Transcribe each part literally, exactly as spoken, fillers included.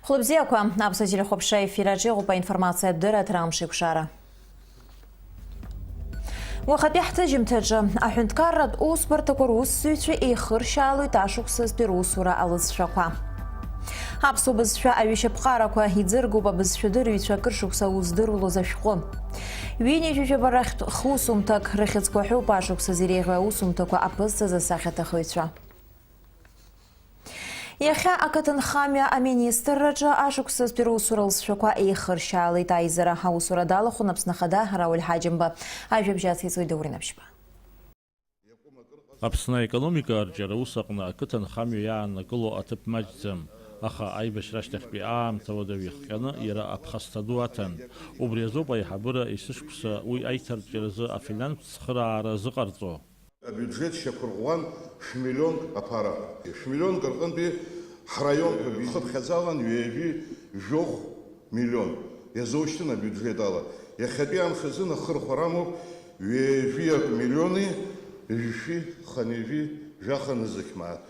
Хәлыбзиақәа, аԥсуа телехәаԥшра ефир аҿы иҟоуп аинформациатә дырраҭара Амш еиқәшара. Уахатәи ҳҭыжьымҭаҿы аҳәынҭқарратә усбарҭақәа русзуҩцәа еихыршьаалоит ашықәсазтәи русура алҵшәақәа. Аԥсуа бызшәа аҩышьаԥҟарақәа иӡыргоуп абызшәадырҩцәа акыр шықәса уздырулоз ашәҟәы. Ҩынҩажәижәаба рахьтә хусумҭак рыхьӡқәа ҳәоуп ашықәсазы иреиӷьу аусумҭақәа аԥызҵаз асахьаҭыхыҩцәа. Иахьа ақыҭанхамҩа аминистрраҿы ашықәсазтәи русура лҵшәақәа еихыршьаалеит аизара. Аусура далахәын Аԥсны Ахада Рауль Ҳаџьымба. Ажәабжь ациҵоит Даур Инаԥшьба. Аԥсны аекономика арҿиара аус аҟны ақыҭанхамҩа иааннакыло аҭыԥ маҷӡам, аха аибашьра ашьҭахьтәи аамҭа уадаҩ ихҟьаны иара аԥхасҭа ду аҭан. Убри азоуп аиҳабыра есышықәса уи аиҭарҿиаразы афинанстә цхыраара зыҟарҵо. Абиуџьеҭ шьақәырӷәӷәан шәмиллионк аԥара. Шәмиллионк рҟынтәи ҳраионқәа хыԥхьаӡалан ҩажәи жәохә миллион иазоушьҭын абиуџьеҭ ала. Иахьатәи амш азын ахырхәара амоуп ҩажәиак миллиони жәшәи ханҩажәи жәаха нызқь мааҭ.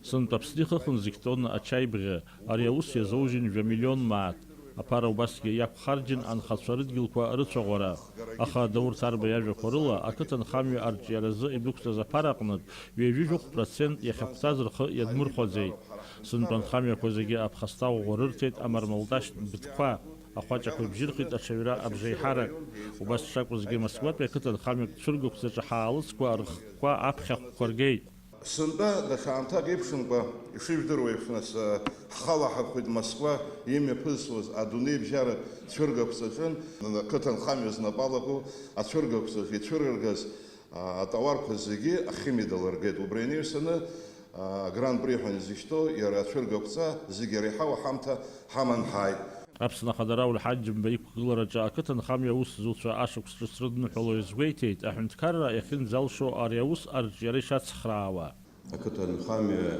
Сынтәа Аԥсны ихыхын зқьтонна ачаибӷьы, ари аус иазоужьын жәа миллион мааҭ. Аԥара убасгьы иақәхарџьын анхацәа рыдгьылқәа рыцәаӷәара. Аха Даур Ҭарба иажәақәа рыла, ақыҭанхамҩа арҿиаразы идәықәҵаз аԥара аҟнытә ҩажәи жәохә процент иахьахәҭаз рхы иадмырхәаӡеит. Сынтәа анхамҩақәа зегьы аԥхасҭа ӷәӷәа рырҭеит амармалташьтә быҭқәа, ахәаҷақәа ибжьырхит аҽаҩра абжеиҳарак. Убас шакәызгьы, Москватәи ақыҭанхамҩатә цәыргақәҵаҿы ҳаалыцқәа рыхқәа аԥхьахәқәа ргеит. Сынтәа даҽа аамҭак еиԥшымкәа, ишыжәдыруа еиԥш, нас, ҳхалаҳархәит Москва имҩаԥысуаз адунеибжьаратә цәыргақәҵаҿы, ақыҭанхамҩа знапалаку ацәыргақәҵаҿы ицәырыргаз, а, атауарқәа зегьы ахьымидал ргеит. Убри анаҩсаны, а, Гран-при ҳәа изышьҭоу иара ацәыргақәҵа зегьы иреиҳау аҳамҭа ҳаман ҳааит. Аԥсны Ахада Рауль Ҳаџьымба иқәгылараҿы ақыҭанхамҩа аусзуҩцәа ашықәс ҿыц рыдныҳәало иазгәеиҭеит, аҳәынҭқарра иахьынӡалшо ари аус арҿиара ишацхраауа. Ақыҭанхамҩа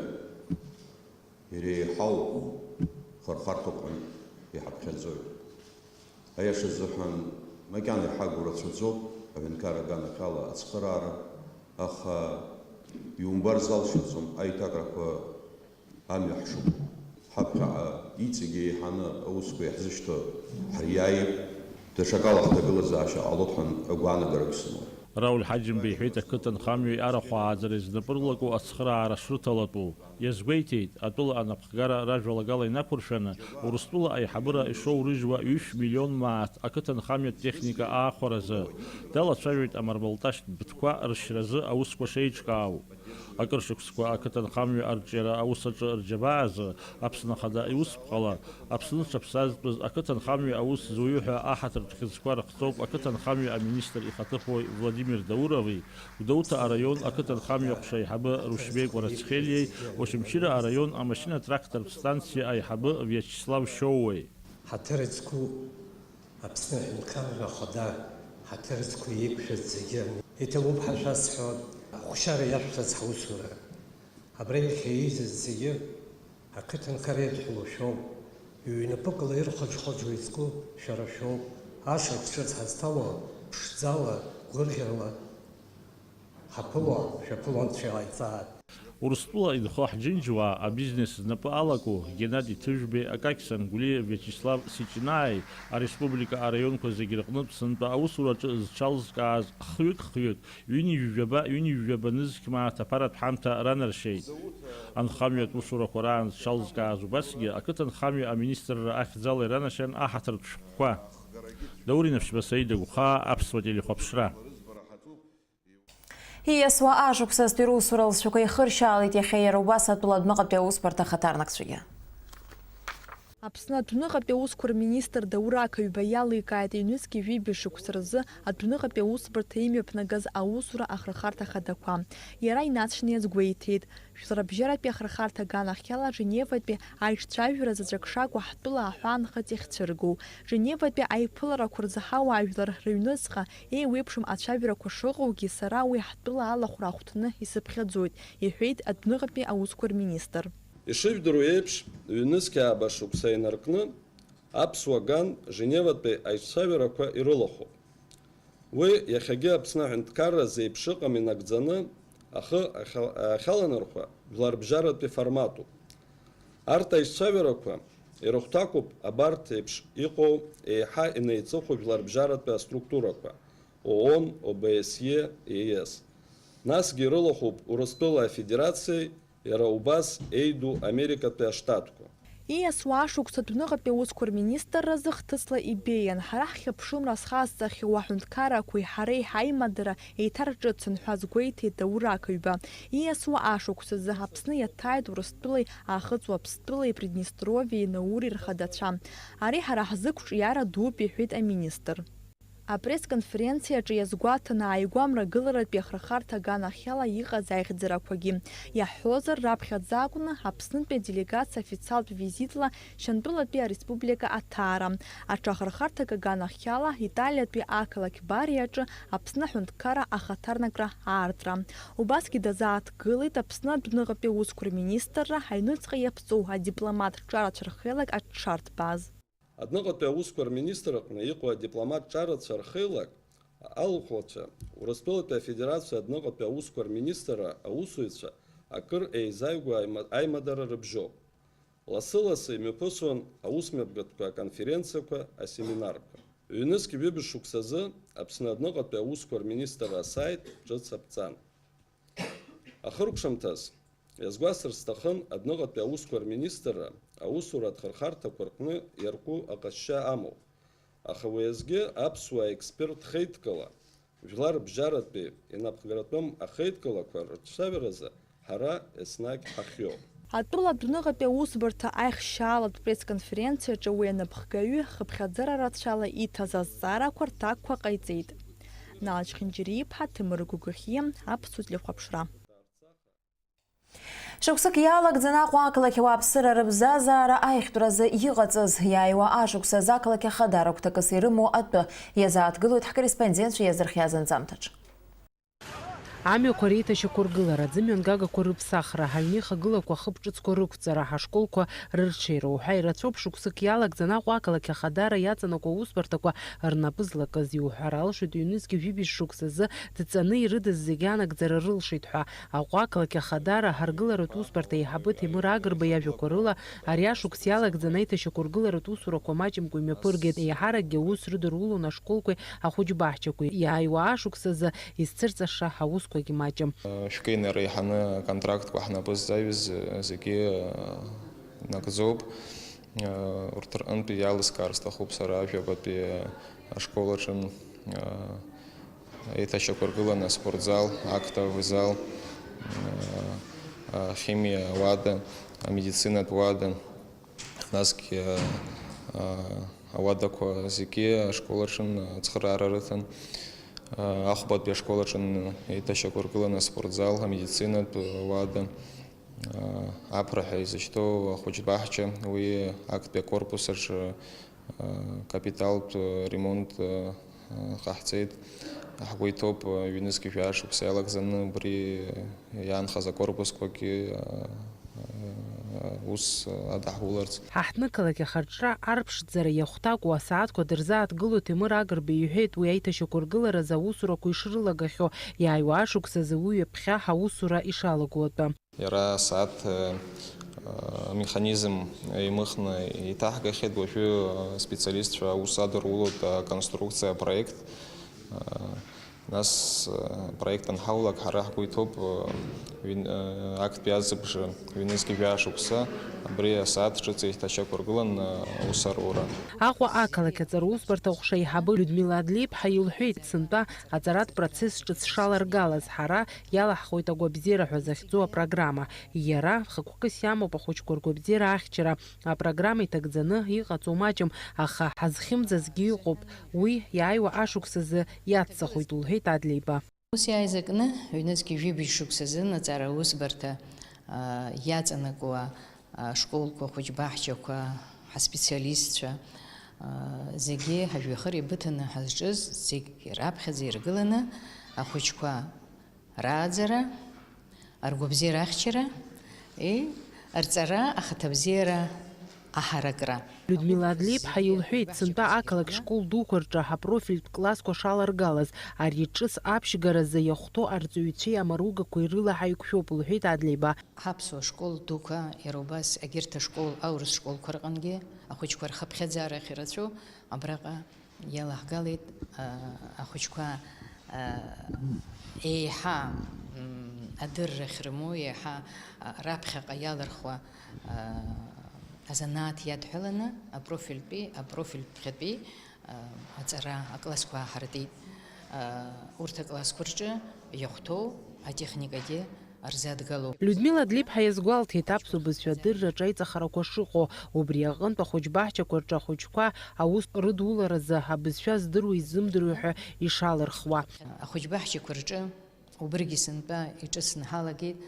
иреиҳау хырхарҭақәан иҳаԥхьаӡоит. Аиаша азыҳәан, макьана иҳагу рацәаӡоуп аҳәынҭқарра аганахьала ацхыраара, аха иумбар залшаӡом аиҭакрақәа. Амҩа ҳшықәу, ҳаԥхьаҟа иҵегьы еиҳаны аусқәа иаҳзышьҭоу ҳариааир, даҽакала ҳҭагылазаашьа ҟалоит ҳәа агәаанагарагь сымоуп. Рауль Ҳаџьымба иҳәеит, ақыҭанхамҩеи арахә ааӡареи знапы рылаку ацхыраара шрыҭалатәу. Иазгәеиҭеит, атәыла анапхгара ражәалагала инақәыршәаны, Урыстәыла аиҳабыра ишоурыжьуа ҩышә миллион мааҭ ақыҭанхамҩатә техника аахәаразы. Далацәажәоит амармалташьтә быҭқәа рышьразы аусқәа шеиҿкаау. Акыр шықәсқәа ақыҭанхамҩа арҿиара аус аҿы рџьабаазы Аԥсны Ахада иусԥҟала, Аԥсны зҽаԥсазтәыз ақыҭанхамҩа аус зуҩы ҳәа аҳаҭыртә хьыӡқәа рыхҵоуп ақыҭанхамҩа аминистр ихаҭыԥуаҩ Владимир Даурови, Гәдоуҭа араион ақыҭанхамҩа ҟәша аиҳабы Рушьбеи Кәарацхелиеи, Очамчыра араион амашьына-трактортә станциа аиҳабы Виачеслав Шьоуеи. Ҳаҭыр зқәу Аԥсны Аҳәынҭқарра Ахада ҳаҭыр зқәу еиқәшәаз зегьы, иҭабуп ҳәа шәасҳәо, ахәшьара иашәҭаз ҳусура. Абра иахьа еизаз зегьы ақыҭанхара иадҳәалоу шәоуп, ҩнапыкла ирхәаџьхәаџьуа изку шәара шәоуп, ашықәс ҿыц ҳазҭало ԥшӡала, гәырӷьарала ҳаԥыло, шәаԥыло анцәа иҟаиҵааит. Урыстәыла инхо ҳџьынџьуаа, абизнес знапы алаку Геннади Ҭыжәбеи, Акакь Сангәлиа, Виачеслав Сиҷнаи ареспублика араионқәа зегьы рҟнытә сынтәа аусураҿы зҽалзкааз хҩык-хҩык, ҩынҩажәи жәаба, ҩынҩажәи жәаба нызқь мааҭ аԥаратә ҳамҭа ранаршьеит. Анхамҩатә усурақәа раан зҽалзкааз убасгьы ақыҭанхамҩа аминистрра ахьӡала иранашьан аҳаҭыртә шәҟәқәа. Даур Инаԥшьба, Саида Гәхаа, Аԥсуа телехәаԥшра. Ииасуа ашықәсазтәи русура лҵшәақәа ихыршьаалеит иахьа иара убас атәыла адәныҟатәи аусбарҭа ахаҭарнакцәагьы. Аԥсны адәныҟатәи аусқәа рминистр Даур Ақаҩба иаликааит, ҩнызқьи жәибжь шықәса рзы адәныҟатәи аусбарҭа имҩаԥнагаз аусура ахырхарҭа хадақәа. Иара инаҵшьны иазгәеиҭеит, Жәларбжьаратәи ахырхарҭа аганахьала Женеватәи аиҿцәажәара заҵәык шакәу ҳтәыла аҳәаанхыҵ иахьцәыргоу. Женеватәи аиԥыларақәа рзы ҳауаажәлар рыҩныҵҟа еиуеиԥшым ацәажәарақәа шыҟоугьы, сара уи ҳтәыла алахәра ахәҭны исыԥхьаӡоит, иҳәеит адәныҟатәи аусқәа рминистр. Ишыжәдыруа еиԥш, ҩнызқь ааба шықәса инаркны аԥсуа ган Женеватәи аиҿцәажәарақәа ирылахәуп. Уи иахьагьы Аԥсны аҳәынҭқарра зеиԥш ыҟам инагӡаны ахы ахьа-, ахьаланархәа жәларбжьаратәи форматуп. Арҭ аиҿцәажәарақәа Ирыхәҭакуп абарҭ еиԥш иҟоу еиҳа инеиҵыху жәларбжьаратәи аструктурақәа, ООН, ОБСЕ, ЕС. Насгьы ирылахәуп Урыстәыла Афедерациеи иара убас еиду Америкатәи Аштатқәа. Ииасуа ашықәс адәныҟатәи аусқәа рминистрразы хҭысла ибеиан. Ҳара ҳхьыԥшымра азхазҵахьоу аҳәынҭқаррақәеи ҳареи ҳаимадара еиҭарҿыцын ҳәа азгәеиҭеит Даур Ақаҩба. Ииасуа ашықәс азы Аԥсны иаҭааит Урыстәылеи Аахыҵ Уаԥстәылеи Приднестровиеи Наури рхадацәа. Ари ҳара ҳзы қәҿиара дууп, иҳәеит аминистр. Апресс-конференциаҿы иазгәаҭаны ааигәа амрагыларатәи ахырхарҭа аганахьала иҟаз аихьӡарақәагьы. Иаҳҳәозар, раԥхьаӡа акәны Аԥснытәи аделегациа официалтә визитла Шьантәылатәи ареспублика Аҭаара, аҽа ахырхарҭак аганахьала Италиатәи ақалақь Бариаҿы Аԥсны аҳәынҭқарра ахаҭарнакра аартра. Убасгьы дазааҭгылеит Аԥсны адәныҟатәи аусқәа рминистрра аҩныҵҟа иаԥҵоу адипломат ҿарацәа рхеилак аҽшарҭбааз. Адәныҟатәи аусқәа рминистр аҟны иҟоу адипломат ҿарацәа рхеилак алхәлацәа, Урыстәылатәи Афедерациа адәныҟатәи аусқәа рминистрра аусзуҩцәа акыр еизаигәоу аима-, аимадара рыбжьоуп. Лассы-лассы имҩаԥысуан аусмҩаԥгатәқәа, аконференциақәа, асеминарқәа. Ҩнызқь ҩыбжь шықәсазы Аԥсны адәныҟатәи аусқәа рминистрра асаит ҿыц аԥҵан. Ахыркәшамҭаз, иазгәасҭар сҭахын, адәныҟатәи аусқәа рминистрра аусуратә хырхарҭақәа рҟны иарку аҟазшьа амоуп, аха уи азгьы аԥсуа аексперт хеидкыла, жәлар рыбжьаратәи инапхгаратәым ахеидкылақәа рыҿцәажәаразы ҳара еснагь ҳахиоуп. Атәыла адәныҟатәи аусбарҭа аихшьаалатә пресс-конференциаҿы уи анапхгаҩы хыԥхьаӡара рацәала иҭаз азҵаарақәа рҭакқәа ҟаиҵеит. Налач Хинџьариа-иԥҳа, Ҭемыр Гәыгәхиа, Аԥсуа телехәаԥшра. Шықәсык иалагӡан Аҟәа ақалақь ауааԥсыра рыбзазаара аихтәразы иҟаҵаз. Иааиуа ашықәс азы ақалақь ахадара гәҭакыс ирымоу атәы иазааҭгылоит ҳкорреспондентцәа иазырхиаз анҵамҭаҿ. Амҩақәа реиҭашьақәыргылара, аӡымҩангагақәа рыԥсахра, ҳаҩнеихагылақәа ахыԥ ҿыцқәа рықәҵара, ҳашколқәа рырҽеира уҳәа ирацәоуп шықәсык иалагӡан Аҟәа ақалақь ахадара иаҵанакуа аусбарҭақәа рнапы злакыз. Иуҳәар алшоит, ҩнызқь жәибжь шықәсазы дҵаны ирыдыз зегьы анагӡара рылшеит ҳәа. Аҟәа ақалақь ахадара ҳаргыларатә усбарҭа аиҳабы Ҭемыр Агрба иажәақәа рыла, ари ашықәс иалагӡан аиҭашьақәыргыларатә усурақәа маҷымкәа имҩаԥыргеит, еиҳаракгьы аус рыдырулон ашколқәеи ахәыҷбаҳчақәеи. Иааиуа ашықәс азы изцырҵаша аусқәагьы маҷым. Шәкы инареиҳаны аконтрактқәа ҳнапы ззаҩыз зегьы нагӡоуп. Урҭ рҟынтәи иалыскаар сҭахуп сара, жәабатәи ашкол аҿы еиҭашьақәыргыланы аспортзал, актовый зал, ахимиа ауада, амедицинатә уада, насгьы ауадақәа зегьы ашкол аҿы ацхыраара рыҭан. Ахәбатәи ашкол аҿы еиҭашьақәыргыланы аспортзал, амедицинатә уада, Аԥра ҳәа изышьҭоу ахәыҷбаҳча, уи актәи акорпус аҿы капиталтә ремонт ҟаҳҵеит. Ҳгәы иҭоуп, ҩнызқь жәаа шықәса иалагӡаны убри иаанхаз акорпусқәагьы ус адаҳуларц. Ҳа ҳҭнықалақь ахаҿра арԥшӡара иахәҭакуа асааҭқәа дырзааҭгыло Ҭемыр Агрба иҳәеит, уи аиҭашьақәыргыларазы аусурақәа ишрылагахьоу, иааиуа ашықәсазы уи ҩаԥхьа ҳаусура ишалаго атәы. Иара асааҭ, э, э, амеханизм еимыхны иҭаҳгахьеит, уажәы, э, специалистцәа аус адырулоит аконструкциа апроект. Э, нас, э, апроект анҳаулак, ҳара ҳгәы иҭоуп, э, ҩн-, э, актәи азыбжа ҩнызқь жәаа шықәса абри асааҭ ҿыц еиҭашьақәыргылан, э, аус арура. Аҟәа ақалақь аҵараусбарҭа аҟәша аиҳабы Людмила Адлеиԥҳа илҳәеит, сынтәа аҵаратә процесс ҿыц шаларгалаз, ҳара иалаҳхуеит агәабзиара ҳәа захьӡу апрограмма. Иара хықәкыс иамоуп ахәыҷқәа ргәабзиара ахьчара. Апрограмма иҭагӡаны иҟаҵоу маҷым, аха ҳазхьымӡазгьы ыҟоуп. Уи иааиуа ашықәсазы иацҵахоит, лҳәеит Адлеиба. Ус иааиз акны, ҩнызқь жәибжь шықәсазын аҵара аусбарҭа, а, иаҵанакуа ашколқәа, ахәыҷбаҳчақәа, ҳаспециалистцәа, а, зегьы ҳажәҩахыр еибыҭаны ҳазҿыз, зегь раԥхьаӡа иргыланы ахәыҷқәа рааӡара, ргәабзиара ахьчара, и, рҵара ахаҭабзиара Аҳаракра. Людмила Адлеиԥҳа илҳәеит, сынтәа ақалақь школ дуқәа рҿы апрофильтә классқәа шаларгалаз, ари ҿыц аԥшьгаразы иахәҭоу арҵаҩцәеи амаругақәеи рыла ҳаиқәшәоуп, лҳәеит Адлеиба. Ҳаԥсуа школ дуқәа, иара убас егьырҭ ашкол, аурыс школқәа рҟынгьы ахәыҷқәа рхыԥхьаӡара ахьырацәоу абраҟа иалаҳгалеит, а, ахәыҷқәа, а, еиҳа, м, адырра ахьрымоу, еиҳа, а, раԥхьаҟа иалырхуа, а, азанааҭ иадҳәаланы апрофильтәи, апрофильтә ԥхьатәи, а, аҵара аклассқәа ааҳартит. А, урҭ аклассқәа рҿы иахәҭоу атехникагьы рзадгылоуп. Людмила Длеиԥҳа иазгәалҭеит аԥсуа бызшәа адырра аҿеиҵахарақәа шыҟоу, убри аҟынтә ахәыҷбаҳчақәа рҿы ахәыҷқәа аус рыдуларазы абызшәа здыруа-изымдыруа ҳәа ишалырхуа. Ахәыҷбаҳчақәа рҿы убригьы сынтәа иҿыцны ҳалагеит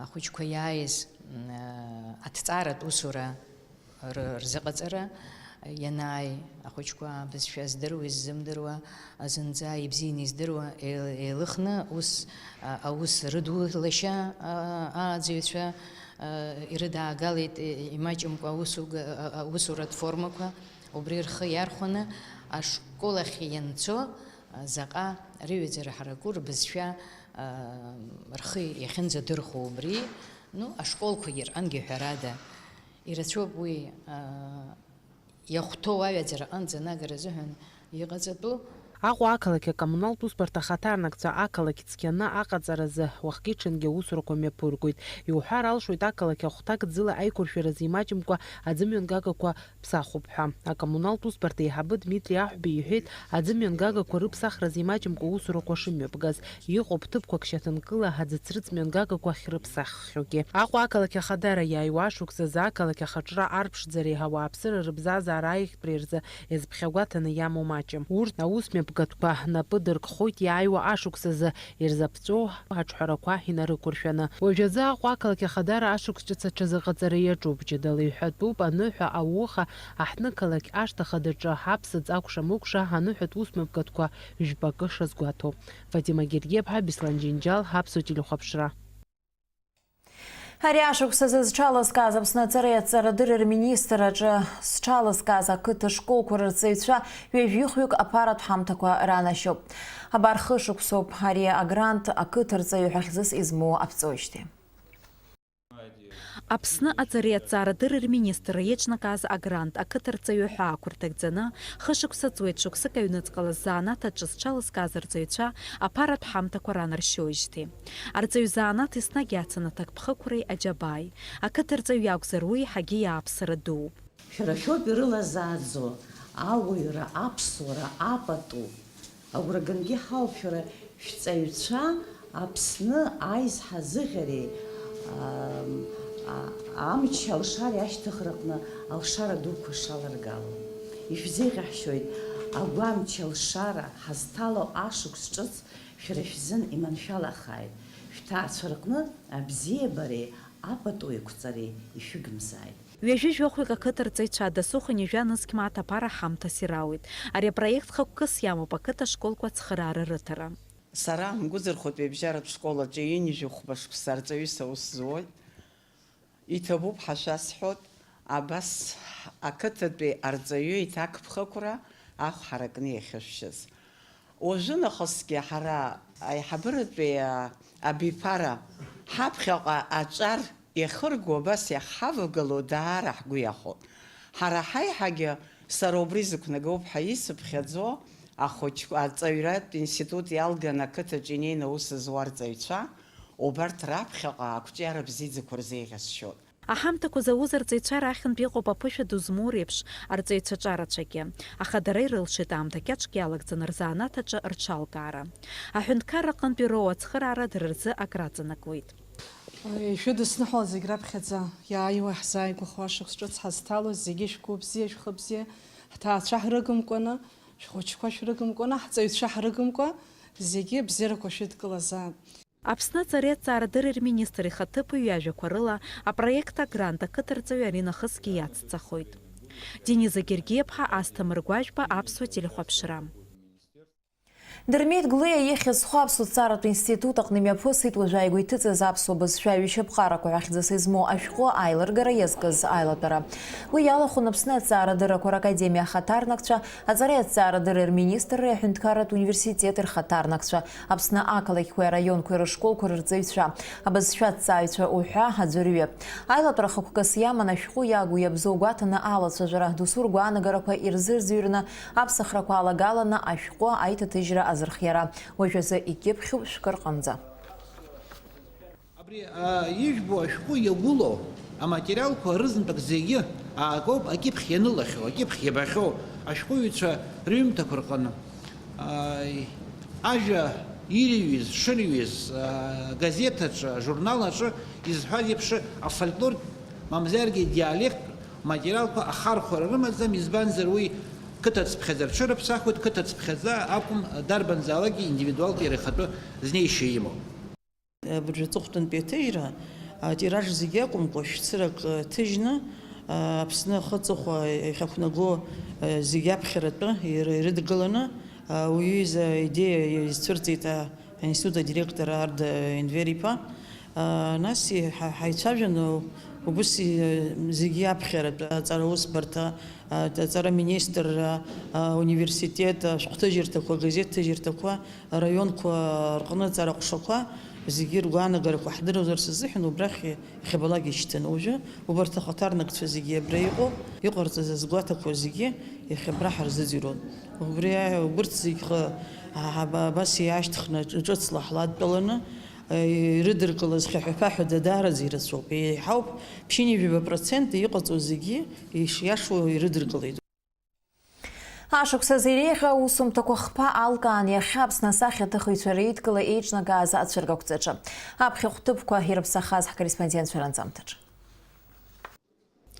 ахәыҷқәа иааиз, м, аҭҵааратә усура ры-, рзыҟаҵара, ианааи, ахәыҷқәа абызшәа здыруа, иззымдыруа, зынӡа ибзианы издыруа, еил-, еилыхны ус, а, аус рыдулашьа, а, ааӡаҩцәа, а, ирыдаагалеит, и-, имаҷымкәа аусуга-, а, а, аусуратә формақәа, убри рхы иархәаны ашкол ахь ианцо, а, заҟа рыҩаӡара ҳараку рбызшәа, а, рхы иахьынӡадырхәо убри, ну, ашколқәагьы рҟынгьы ҳәарада, ирацәоуп уи, а, иахәҭоу аҩаӡара аҟынӡа анагара азыҳәан иҟаҵатәу. Аҟәа ақалақь акоммуналтә усбарҭа ахаҭарнакцәа ақалақь цқьаны аҟаҵаразы уахгьы-ҽынгьы аусурақәа мҩаԥыргоит. Иуҳәар алшоит, ақалақь ахәҭак ӡыла аиқәыршәаразы имаҷымкәа аӡымҩангагақәа ԥсахуп ҳәа. Акоммуналтә усбарҭа аиҳабы Дмитри Аҳәба иҳәеит, аӡымҩангагақәа рыԥсахразы имаҷымкәа аусурақәа шымҩаԥгаз. Иҟоуп ҭыԥқәак шьаҭанкыла аӡыцрыҵ мҩангагақәа ахьрыԥсаххьоугьы. Аҟәа ақалақь ахадара иааиуа ашықәсазы ақалақь ахаҿра арԥшӡареи ауааԥсыра рыбзазара аиӷьтәреи рзы иазԥхьагәаҭаны иамоу маҷым. Урҭ аус мҩаԥгатәқәа напы дыркхоит иааиуа ашықәсазы ирзаԥҵәоу аҿҳәарақәа инарықәыршәаны. Уажәазы Аҟәа ақалақь ахадара ашықәс ҿыц аҽазыҟаҵара иаҿуп. Џьадала иҳәатәуп аныҳәа ауха аҳҭнықалақь ашҭа хадаҿы аԥсыӡ акәша-мыкәша аныҳәатә ус мҩаԥгатәқәа жәпакы шазгәаҭоу. Фатима Гергиаԥҳа, Беслан Џьынџьал, Аԥсуа телехәаԥшра. Ари ашықәс азы зҽалазкааз Аԥсны аҵареи аҭҵаарадырреи рминистрраҿы зҽалазкааз ақыҭа школқәа рырҵаҩцәа ҩажәихҩык аԥаратә ҳамҭақәа ранашьоуп. Абар хышықәсоуп ари агрант ақыҭа рҵаҩы ҳәа хьӡыс измоу аԥҵоижьҭеи. Аԥсны аҵареи аҭҵаарадырреи рминистрра иаҿнакааз агрант ақыҭа рҵаҩы ҳәа ақәырҭагӡаны, хышықәса ҵуеит шықәсык аҩныҵҟала ззаанаҭ аҿы зҽалызкааз арҵаҩцәа аԥаратә ҳамҭақәа ранаршьоижьҭеи. Арҵаҩ заанаҭ еснагь иацын аҭакԥхықәреи аџьабааи. Ақыҭа рҵаҩ иакәзар, уи еиҳагьы иааԥсара дууп. Шәара шәоуп ирылазааӡо ауаҩра, аԥсуара, апату. Агәра гангьы ҳауп шәара шәҵаҩцәа Аԥсны аизҳа азыӷьареи, ам, а, амч алшареи ашьҭыхраҟны алшара дуқәа шаларгало. Ишәзеиӷьаҳшьоит агәамч алшара ҳазҭало ашықәс ҿыц шәара шәзын иманшәалахааит, шәҭаацәа рҟны абзиабареи апату еиқәҵареи ишәыгымзааит. Ҩажәи жәохәҩык ақыҭа рҵаҩцәа дасу хынҩажәа нызқь мааҭ аԥара ҳамҭас ирауит. Ари апроект хықәкыс иамоуп ақыҭа школқәа ацхыраара рыҭара. Сара амгәыӡырхәатәи абжьаратә школ аҿы ҩынҩажәи хәба шықәса арҵаҩыс аус зуоит. Иҭабуп ҳәа шәасҳәоит, абас ақыҭатәи арҵаҩы иҭакԥхықәра ахә ҳаракны иахьышәшьыз. Уажәы нахысгьы ҳара аиҳабыратәи, а, абиԥара ҳаԥхьаҟа аҿар иахырго абас иахҳавагало даара ҳгәы иахәоит. Ҳара ҳаиҳагьы сара убри зықәнагоуп ҳәа исыԥхьаӡо ахәыҷқәа, арҵаҩратә институт иалган ақыҭаҿы инеины аус зуа арҵаҩцәа, убарҭ раԥхьаҟа ақәҿиара бзиаӡақәа рзеиӷьасшьоит. Аҳамҭақәа зауз арҵаҩцәа рахьынтә иҟоуп аԥышәа ду змоу реиԥш арҵаҩцәа ҿарацәагьы, аха дара ирылшеит аамҭа кьаҿк иалагӡаны рзанааҭ аҿы рҽалкаара. Аҳәынҭқарра аҟынтә ироуа ацхыраара дара рзы акраҵанакуеит. Ишәыдысныҳәалан зегь раԥхьаӡа иааиуа ҳзааигәахо ашықәс ҿыц ҳазҭало зегьы шәгәы бзиа, шәхы бзиа, ҳҭаацәа ҳрыгымкәаны, шәхәыҷқәа шәрыгымкәаны, ҳҵаҩцәа ҳрыгымкәа, зегьы абзиарақәа шәыдкылазаап. Аԥсны аҵареи аҭҵаарадырреи рминистр ихаҭыԥуаҩ иажәақәа рыла, апроект агрант ақыҭарҵаҩы аринахысгьы иацҵахоит. Дениза Гергиаԥҳа, Асҭамыр Гәажәба, Аԥсуа телехәаԥшра. Дырмит Гәлиа ихьӡ зху аԥсуа ҭҵааратә институт аҟны имҩаԥысит уажәы ааигәа иҭыҵыз аԥсуа бызшәа ҩышьаԥҟарақәа ҳәа хьӡыс измоу ашәҟәы аилыргара иазкыз аилатәара. Уи иалахәын Аԥсны аҭҵаарадыррақәа ракадемиа ахаҭарнакцәа, аҵареи аҭҵаарадырреи рминистрреи аҳәынҭқарратә университети рхаҭарнакцәа, Аԥсны ақалақьқәеи араионқәеи рышколқәа рырҵаҩцәа, абызшәа аҭҵааҩцәа уҳәа аӡәырҩы. Аилатәара хықәкыс иаман ашәҟәы иагу иабзоу гәаҭаны алацәажәара, досу ргәаанагарақәа ирзырӡырҩрны, аԥсахрақәа алагаланы ашәҟәы аиҭаҭыжьра азырхиара. Уажәазы икьыԥхьуп шәкы рҟынӡа. Абри, а, ижәбо ашәҟәы иагәылоу аматериалқәа рызынтәык зегьы аакоуп акьыԥхь ианылахьоу, акьыԥхь иабахьоу ашәҟәыҩҩцәа рҩымҭақәа рҟны. Ааи, ажәа ирыҩыз, шырҩыз, аа, газеҭ аҿы, ажурнал аҿы изҳәаз еиԥш, афольклортә, мамзаргьы диалект материалқәа ахархәара рымаӡам, избанзар, уи қыҭацыԥхьаӡа рҽырыԥсахуеит, қыҭацыԥхьаӡа акәым, дарбанзаалакгьы индивидуалтә иара ихатәы знеишьа имоуп. Абыржәы аҵыхәтәантәи аҭыжьра атираж зегьы акәымкәа, шәцырак ҭыжьны, Аԥсны ахы аҵыхәа иахьақәнаго зегьы аԥхьаратәы ир-, ирыдгыланы, уи аҩыза аидеиа изцәырҵит аинститут адиректор Арда Енвер-иԥа. Нас иҳа-, ҳаицәажәаны убыс и-, зегьы аԥхьаратәы аҵара усбарҭа, аҵара министрра, ауниверситет, ашәҟәҭыжьырҭақәа, агазеҭҭыжьырҭақәа, араионқәа рҟны аҵара ҟәшақәа, зегьы ргәаанагарақәа ҳдыруазарц азыҳәан убрахь иахьабалак ишьҭан. Уажәы убарҭ ахаҭарнакцәа зегьы абра иҟоуп, иҟарҵаз азгәаҭақәа зегьы иахьа абра ҳарзыӡырҩуан. Убри, убырҭ зегьы х-, ҳа-, ҳаба-, абас иаашьҭхны ҿ-, ҿыцла ҳладтәаланы, ирыдыркылаз хьаҳәа-ԥаҳәада даараӡа ирацәоуп. Еиҳауп, ԥшьынҩажәаба процент иҟаҵоу зегьы ишиашоу ирыдыркылеит. Ашықәсазы иреиӷьу аусумҭақәа хԥа алкаан иахьа Аԥсны асахьаҭыхыҩцәа реидкыла еиҿнакааз ацәыргақәҵаҿы. Аԥхьахә ҭыԥқәа ирыԥсахаз ҳкорреспондентцәа ранҵамҭаҿы.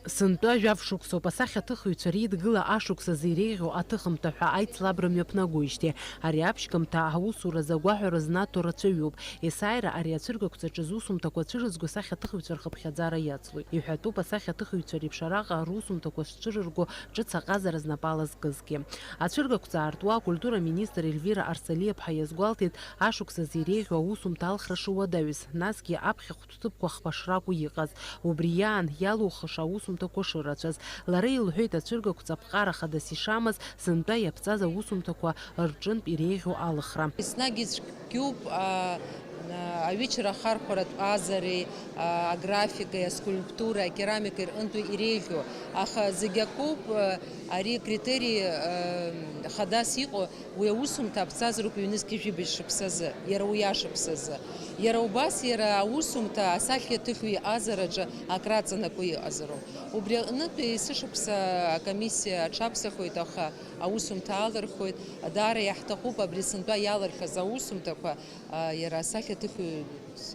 Сынтәа жәаф шықәсоуп асахьаҭыхыҩцәа реидгыла ашықәсазы иреиӷьу аҭыхымҭа ҳәа аицлабра мҩаԥнагоижьҭеи. Ари аԥшьгамҭа аусуразы агәаҳәара знаҭо рацәаҩуп. Есааира ари ацәыргақәҵаҿы зусумҭақәа цәырызго асахьаҭыхыҩцәа рхыԥхьаӡара иацлоит. Иҳәатәуп асахьаҭыхыҩцәа реиԥш араҟа русумҭақәа шцәырырго ҿыц аҟазара знапала зкызгьы. Ацәыргақәҵа аартуа акультура министр Ельвира Арсалиаԥҳа иазгәалҭеит ашықәсазы иреиӷьу аусумҭа алхра шыуадаҩыз, насгьы аԥхьахәтә ҭыԥқәа хԥа шракәу иҟаз, убри иаан иалухыша аусумҭақәа шырацәаз. Лара илҳәеит, ацәыргақәҵа аԥҟара хадас ишамаз, сынтәа иаԥҵаз аусумҭақәа рҿынтә иреиӷьу алхра. Еснагь ицәгьоуп, а, а, аҩычара ахархәаратә ҟазареи, а, аграфикеи, аскульптура, акерамика рҟынтәи иреиӷьу, аха зегь акоуп, а, ари акритери, а, хадас иҟоу. Уи аусумҭа аԥҵазароуп ҩнызқьи жәибжь шықәсазы, иара уи ашықәсазы. Иара убас иара аусумҭа асахьаҭыхҩы иҟазараҿы акраҵанакуа иҟазароуп. Убри аҟнытә есышықәса акомиссиа аҽаԥсахуеит, аха аусумҭа алырхуеит. Даара иаҳҭахуп абри сынтәа иалырхыз аусумҭақәа, а, иара асахьаҭыхҩы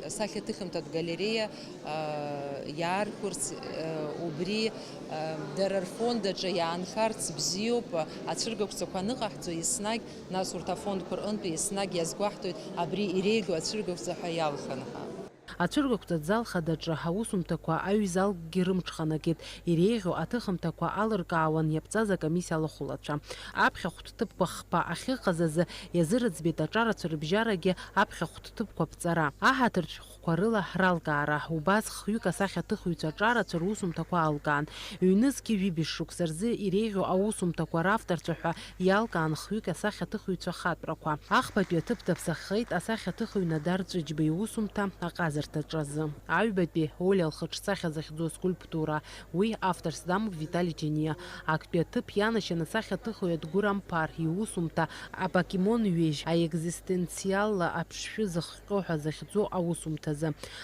Асахьаҭыхымҭатә галереиа, аа, иаархәырц, аа, убри, аа, дара рфонд аҿы иаанхарц бзиоуп, ацәыргақәҵақәа аныҟаҳҵо еснагь, нас урҭ афондқәа рҟынтәи еснагь иазгәаҳҭоит абри иреиӷьу ацәыргақәҵа ҳәа иалхын ҳәа. Ацәыргақәҵатә зал хадаҿы аусумҭақәа аҩ-залкгьы рымҽханакит, иреиӷьу аҭыхымҭақәа алыркаауан иаԥҵаз акомиссиа алахәылацәа. Аԥхьахәтә ҭыԥқәа хԥа ахьыҟаз азы иазырӡбеит аҿарацәа рыбжьарагьы аԥхьахәтә ҭыԥқәа аԥҵара, аҳаҭыртә шәҟәқәа рыла ралкаара. Убас хҩык асахьаҭыхыҩцәа аҿарацәа русумҭақәа алкаан. Ҩнызқьи жәибжь шықәса рзы иреиӷьу аусумҭақәа равторцәа ҳәа иалкаан хҩык асахьаҭыхыҩцәа хатәрақәа. Ахԥатәи аҭыԥ даԥсахеит асахьаҭыхыҩ Надар Ҵәыџьба иусумҭа аҟазарҭаҿы азы. Аҩбатәи Олиа лхаҿсахьа захьӡу аскульптура. Уи авторс дамоуп Витали Џьениа. Актәи аҭыԥ ианашьан асахьаҭыхҩы Адгәыр Амԥар иусумҭа апокемон ҩежь аекзистенциалла аԥшшәы зыхҟьо ҳәа захьӡу аусумҭазы.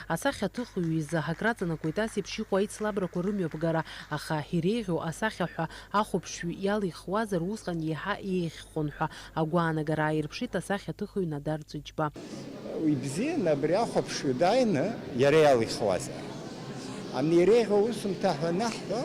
Асахьаҭыхҩы изы акраҵанакуеит ас еиԥш иҟоу аицлабрақәа рымҩаԥгара, аха иреиӷьу асахьа ҳәа ахәаԥшҩы иалихуазар усҟан иаҳа еиӷьхон ҳәа агәаанагара ааирԥшит асахьаҭыхҩы Надар Ҵәыџьба. Ибзиан абри ахәаԥшҩы дааины иара иалихуазар. Ани иреиӷьу аусумҭа ҳәа анаҳҳәо,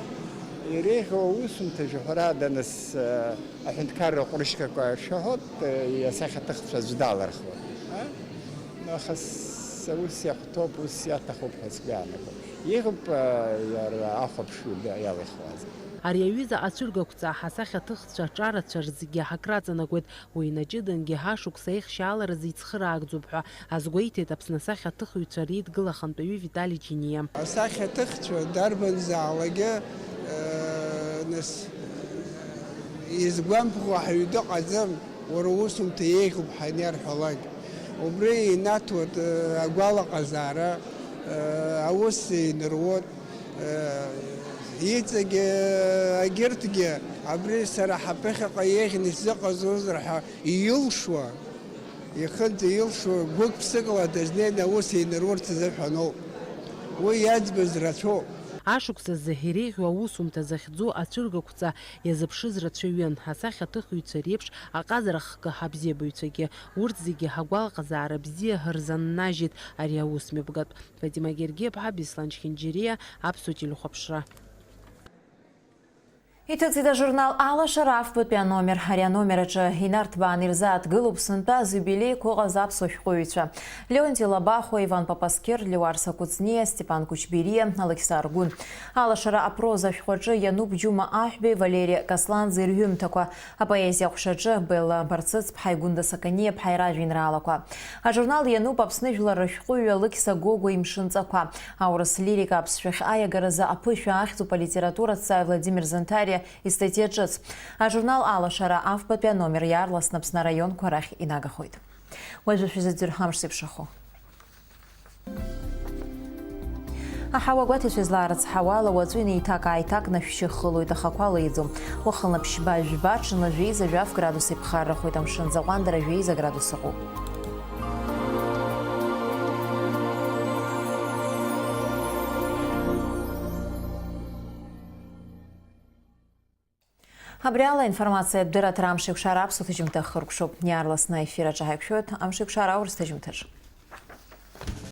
иреиӷьу аусумҭа жәаҳәарада нас, э, аҳәынҭқарра ҟәрышьқәақәа шәаҳәоит, э, асахьаҭыхцәа аӡә далырхуеит, а? Аха с-, ус иахәҭоуп, ус иаҭахуп ҳәа сгәы иаанагоит. Иҟоуп, а, иара ахәаԥшҩы иалихуаз. Ари аҩыза ацәыргақәҵа ҳасахьаҭыхцәа ҿарацәа рзегьы ҳакраҵанакуеит. Уи инаҷыдангьы ҳашықәса еихшьааларазы ицхыраагӡоуп ҳәа азгәеиҭеит Аԥсны асахьаҭыхҩцәа реидгыла ахантәаҩы Витали Џьиниа. Асахьаҭыхцәа дарбанзаалакгьы, э, нас, изгәамԥхо ҳаҩ дыҟаӡам, уара усумҭа еиӷьуп ҳаниарҳәалак. Убри инаҭоит, э, агәалаҟазаара, э, аус еиныруот, э, иҵегьы, егьырҭгьы абри сара ҳаԥыхьаҟа еиӷьны исзыҟазозар ҳәа илшо, ихынӡа илшо, гәык-ԥсыкла дазнеины аус еинырурц азыҳәаноуп. Уи иаӡбаз рацәоуп. Ашықәсазы иреиӷьу аусумҭа захьӡу ацәыргақәҵа иазыԥшыз рацәаҩын, асахьаҭыхҩцәа реиԥш аҟазара хкы ҳабзиабаҩцәагьы. Урҭ зегьы ҳагәалаҟазаара бзиа рзаннажьит ари аусмҩаԥгатә. Фатима Гергиаԥҳа, Беслан Чхинџьириа, Аԥсуа телехәаԥшра. Иҭыҵит ажурнал Алашара афбатәи аномер. Ари аномер аҿы инарҭбааны ирзааҭгылоуп сынтәа зиубилеиқәа ыҟаз аԥсуа шәҟәыҩҩцәа Леонти Лабахәуа, Иван Папаскер, Леуарса Кәыҵниа, Степан Кәычбериа, Алықьса Аргәын. Алашара апроза ашәҟәаҿы иануп Џьума Аҳәбеи Валери Касланӡеи рҩымҭақәа. Апоезиа аҟәшаҿы Белла Барцыцԥҳаи Гәында Саканиаԥҳаи ражәеинраалақәа. Ажурнал иануп Аԥсны жәлар рышәҟәыҩҩы Алықьса Гогәуа имшынҵақәа, аурыс лирика аԥсшәахь аиагаразы аԥышәа ахьӡуп алитератураҭҵааҩ Владимир Занҭариа истатиа ҿыц. Ажурнал Алашара афбатәи аномер иаарласны Аԥсны араионқәа рахь инагахоит. Уажәы шәзыӡырҩ ҳамш зеиԥшрахо. Аҳауа гәаҭацәа излаарыцҳауа ала, уаҵәы инеиҭак-ааиҭакны ашәшьы хылоит, ахақәа леиӡом. Уахынла ԥшьба-жәба, ҽынла жәеиза-жәаф градус иԥхаррахоит, амшын аӡы аҟәандара жәеиза градус ыҟоуп. Абри ала аинформациатә дырраҭара Амшеикәшара аԥсуа ҭыжьымҭа хыркәшоуп. Иаарласны аефир аҿы ҳаиқәшәоит. Амшеикәшара аурыс ҭыжьымҭаҿ.